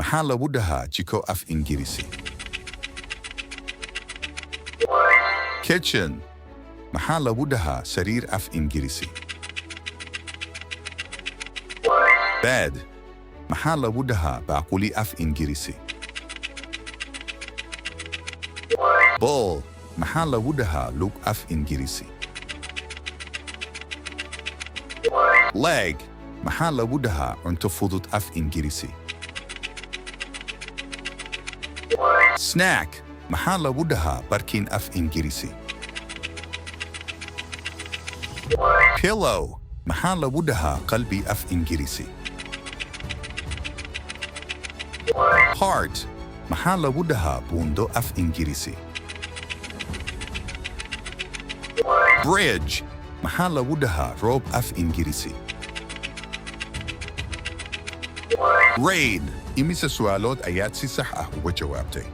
Maxaa lagu dhahaa jiko af Ingirisi? Kitchen. Maxaa lagu dhahaa sariir af Ingirisi? Bed. Maxaa lagu dhahaa baaquli af Ingirisi? Bowl. Maxaa lagu dhahaa lug af Ingirisi? Leg. Maxaa lagu dhahaa cunto fudud af Ingirisi? Snack. Maxaa lagu dhahaa barkin af Ingirisi? Pillow. Maxaa lagu dhahaa qalbi af Ingirisi? Heart. Maxaa lagu dhahaa buundo af Ingirisi? Bridge. Maxaa lagu dhahaa roob af Ingirisi? Rain. Imise su'aalood ayaad si sax ah uga jawaabtay?